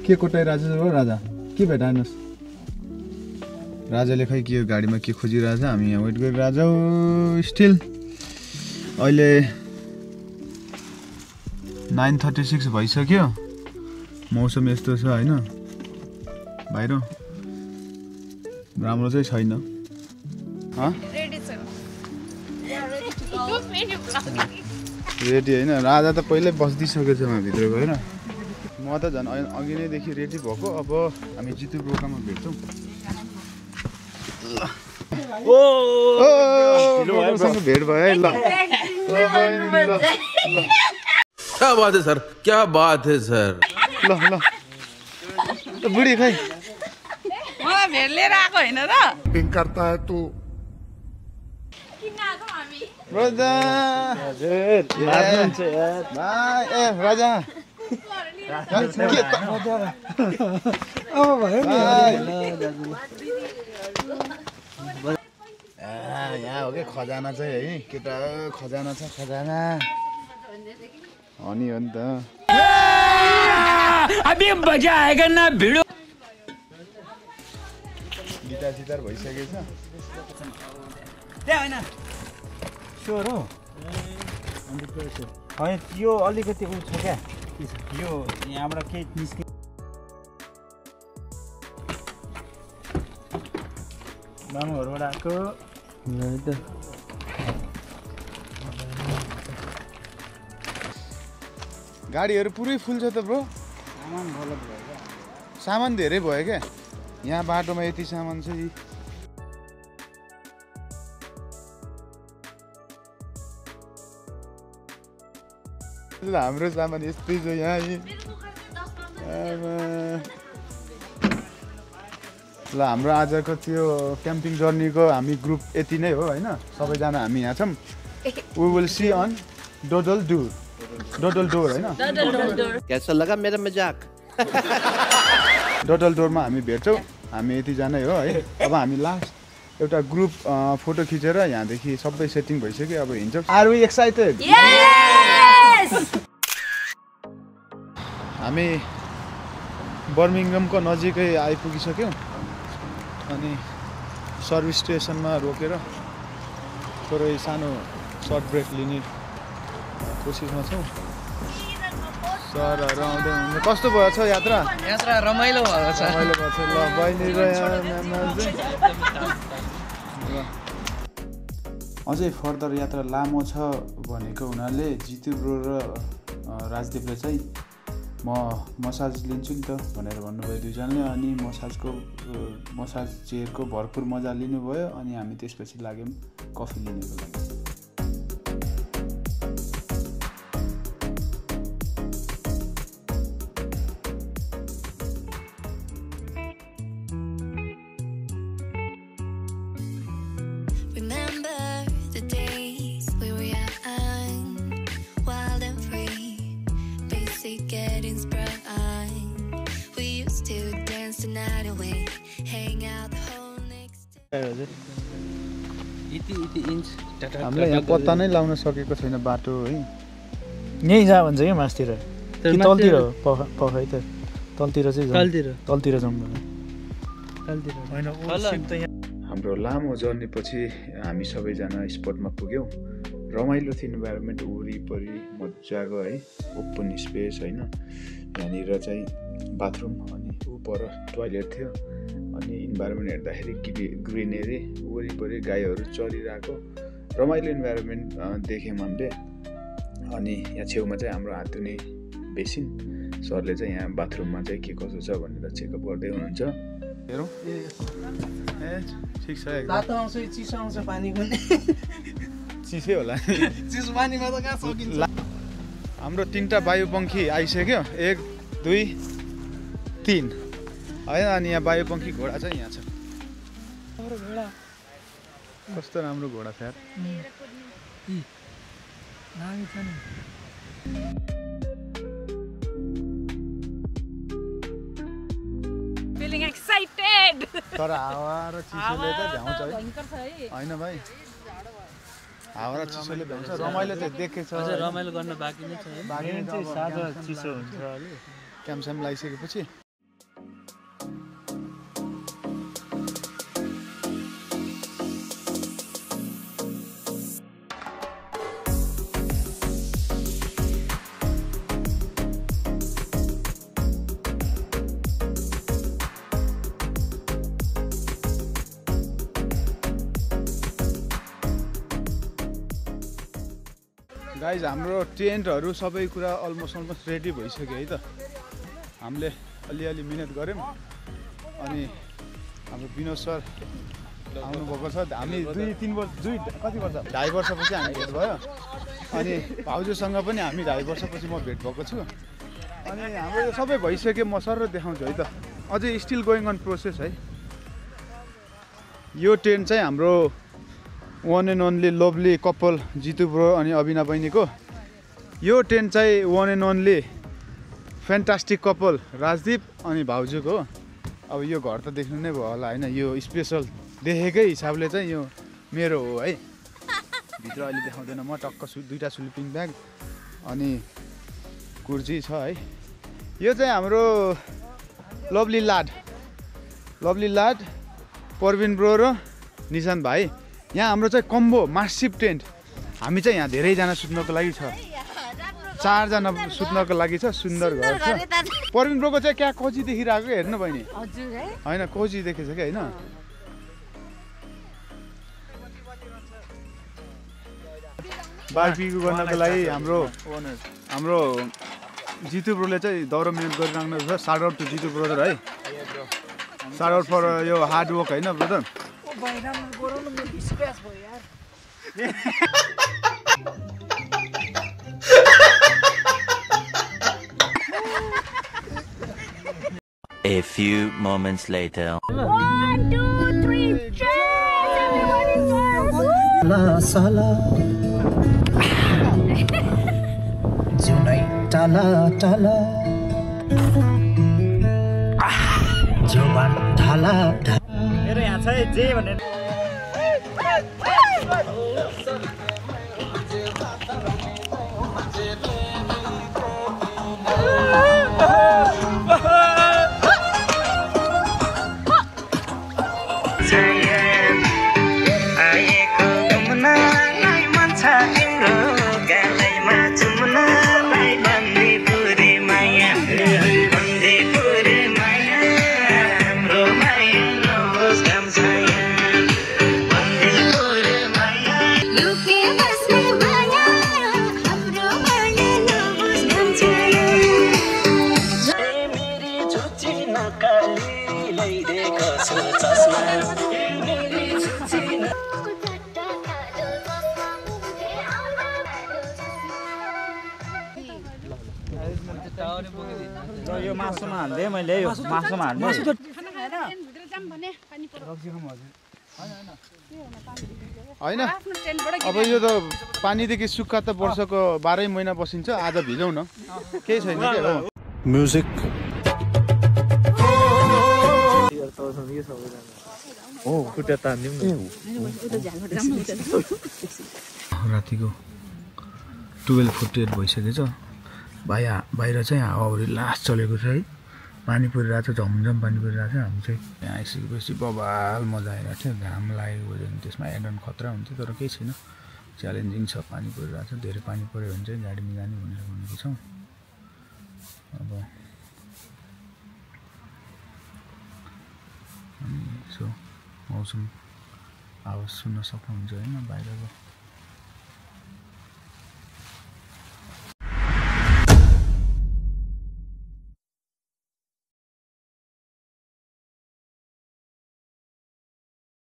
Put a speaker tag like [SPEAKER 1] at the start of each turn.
[SPEAKER 1] के कोटाइ राजा हो राजा के भेटाएनस् राजाले खै के गाडीमा के खोजिरहेछ हामी यहाँ वेट गरिरहेछौ स्टिल अहिले 9:36 भइसक्यो मौसम यस्तो छ हैन बाहिर राम्रो चाहिँ छैन रेडी हैन राजा त पहिल्यै बस्दिसकेछ म भित्र गएर म त झन् अघि नैदेखि रेडी भएको अब हामी जितु ब्रोकामा भेट्छौँ भेट भयो है ल
[SPEAKER 2] क्या बात है सर क्या बात है सर
[SPEAKER 1] ल ल बुढी खै
[SPEAKER 3] मलाई भेट लिएर आएको हैन र
[SPEAKER 4] पिङ करता है तू
[SPEAKER 3] किन आएको हामी
[SPEAKER 1] राजा हजुर मार्नुहुन्छ यार भाइ ए राजा यहाँ हो कि खजाना चाहिँ है केटा खजाना छ खजाना अनि हो नि त
[SPEAKER 5] अभी मजा आएगा ना भिडो
[SPEAKER 1] गिटार सितार भइसकेछ
[SPEAKER 6] त्यहाँ होइन स्योर हो होइन यो अलिकति उ छ क्या यो यहाँबाट केही निस्कि मामुहरूबाट आएको
[SPEAKER 1] गाडीहरू पुरै फुल छ त ब्रो सामान धेरै भयो क्या यहाँ बाटोमा यति सामान छ यी हाम्रो सामान यस्तै छ यहाँ ल हाम्रो आजको त्यो क्याम्पिङ जर्नीको हामी ग्रुप यति नै हो होइन सबैजना हामी यहाँ छौँ वी विल सी अन डोडलडोर होइन
[SPEAKER 2] कैसा लगा मेरा मजाक
[SPEAKER 1] डोडलडोरमा हामी भेट्छौँ हामी यतिजना हो है अब हामी लास्ट एउटा ग्रुप फोटो खिचेर यहाँदेखि सबै सेटिङ भइसक्यो अब हिँड्छौँ आर वी एक्साइटेड हामी बर्मिङहमको नजिकै आइपुगिसक्यौँ अनि सर्भिस स्टेसनमा रोकेर थोरै सानो सर्ट ब्रेक लिने कोसिसमा छौँ सरहरू आउँदै हुनुहुन्छ कस्तो भयो छ यात्रा
[SPEAKER 3] यात्रा रमाइलो भएको छ
[SPEAKER 1] रमाइलो भएको छ ल बहिनी र अझै फर्दर यात्रा लामो छ भनेको हुनाले जितु ब्रो र राजदीपले चाहिँ म मसाज लिन्छु नि त भनेर भन्नुभयो दुईजनाले अनि मसाज चेयरको भरपुर मजा लिनुभयो अनि हामी त्यसपछि लाग्यौँ कफी लिनको लागि हामीलाई यहाँ पत्ता नै लाउन सकेको छैन बाटो है
[SPEAKER 6] यहीँ जा भन्छ क्या मासतिर कि तलतिर पखाइ त तलतिर चाहिँ तलतिर जाउँ
[SPEAKER 1] हाम्रो लामो जर्नी पछि हामी सबैजना स्पटमा पुग्यौँ रमाइलो थियो इन्भाइरोमेन्ट वरिपरि मजाको है ओपन स्पेस होइन यहाँनिर चाहिँ बाथरुम अनि ऊ पर टोयलेट थियो अनि इन्भाइरोमेन्ट हेर्दाखेरि ग्रिनेरी वरिपरि गाईहरू चरिरहेको रमाइलो इन्भाइरोमेन्ट देख्यौँ हामीले अनि यहाँ छेउमा चाहिँ हाम्रो हात धुने बेसिन सरले चाहिँ यहाँ बाथरुममा चाहिँ के कसो छ भनेर चेकअप गर्दै हुनुहुन्छ हेरौँ ए ठिक छ
[SPEAKER 3] तातो आउँछ चिसो आउँछ पानी पनि
[SPEAKER 1] चिसै होला
[SPEAKER 3] चिसो पानीमा त कहाँ सकिन्छ
[SPEAKER 1] हाम्रो 3टा वायुपङ्खी आइसक्यो 1 2 3 होइन अनि यहाँ वायुपङ्खी घोडा चाहिँ यहाँ छ कस्तो राम्रो घोडा छ यार
[SPEAKER 3] feeling excited
[SPEAKER 1] तर हावा र चिसोले त भ्याउँछ है होइन भाइ हावा र चिसोले भ्याउँछ रमाइलो चाहिँ देखेछ
[SPEAKER 5] अझै रमाइलो गर्न बाँकी नै छ
[SPEAKER 6] बाँकी चाहिँ सादा चिसो हुन्छ अलि
[SPEAKER 1] क्याम्पस्याम लगाइसकेपछि गाइज हाम्रो टेन्टहरू सबै कुरा अलमोस्ट रेडी भइसक्यो है त। हामीले अलिअलि मिहिनेत गऱ्यौँ अनि हाम्रो विनोद सर आउनुभएको छ। हामी 2-3 वर्ष कति वर्ष 2.5 वर्षपछि हामी भेट भयो अनि भाउजूसँग पनि हामी 2.5 वर्षपछि म भेट भएको छु अनि हाम्रो यो सबै भइसक्यो। म सर देखाउँछु है त। अझै स्टिल गोइङ अन प्रोसेस है। यो टेन्ट चाहिँ हाम्रो वान एन्ड ओन्ली लभली कपाल जितु ब्रो अनि अविना बहिनीको। यो टेन्ट चाहिँ वान एन्ड ओन्ली फ्यान्टास्टिक कपाल राजदीप अनि भाउजूको हो। अब यो घर त देख्नु नै भयो होला होइन। यो स्पेसल देखेकै हिसाबले चाहिँ यो मेरो हो है। भित्र अहिले देखाउँदैन म। टक्क 2टा स्लिपिङ ब्याग अनि कुर्सी छ है। यो चाहिँ हाम्रो लभली लाड परविन ब्रो र निशान्त भाइ। यहाँ हाम्रो चाहिँ कम्बो मासिभ टेन्ट। हामी चाहिँ यहाँ धेरैजना सुत्नको लागि छ। 4 जना सुत्नको लागि छ। सुन्दर घर छ। परविन ब्रोको चाहिँ क्या कोजी देखिरहेको हेर्नु बहिनी। होइन कोजी देखेछ कि होइन। बारबिक्यू गर्नको लागि हाम्रो जितु ब्रोले चाहिँ दौरो मिहिनेत गरिराख्नु छ। Shout out to Jitu brother है। साउट आउट फर यो हार्ड वर्क होइन brother.
[SPEAKER 4] A few moments later.
[SPEAKER 7] 1, 2, 3, cheers!
[SPEAKER 8] Sala Junai tala tala Joban thala मेरो यहाँ चाहिँ जे भने यो मासुमा हाल्दै मैले यो मासुमा हाल्दै
[SPEAKER 1] होइन। अब यो त पानीदेखि सुक्खा त वर्षको 12 महिना बसिन्छ। आज भिजौँ न केही छैन के हो।
[SPEAKER 2] म्युजिक
[SPEAKER 1] रातिको 12:48 भइसकेछ। बाहिर चाहिँ हावाहुरी लास्ट चलेको छ है। पानी परिरहेको छ। झमझम पानी परिरहेको छ। हामी चाहिँ यहाँ आइसकेपछि बबाल मजा आइरहेको थियो। घाम लागेको भयो भने त्यसमा एडन खतरा हुन्थ्यो तर केही छैन। च्यालेन्जिङ छ। पानी परिरहेको छ। धेरै पानी पऱ्यो भने चाहिँ गाडीमा जाने भनेर भनेको छौँ। अब अनि यसो मौसम आवाज सुन्न सक्नुहुन्छ होइन बाहिरको।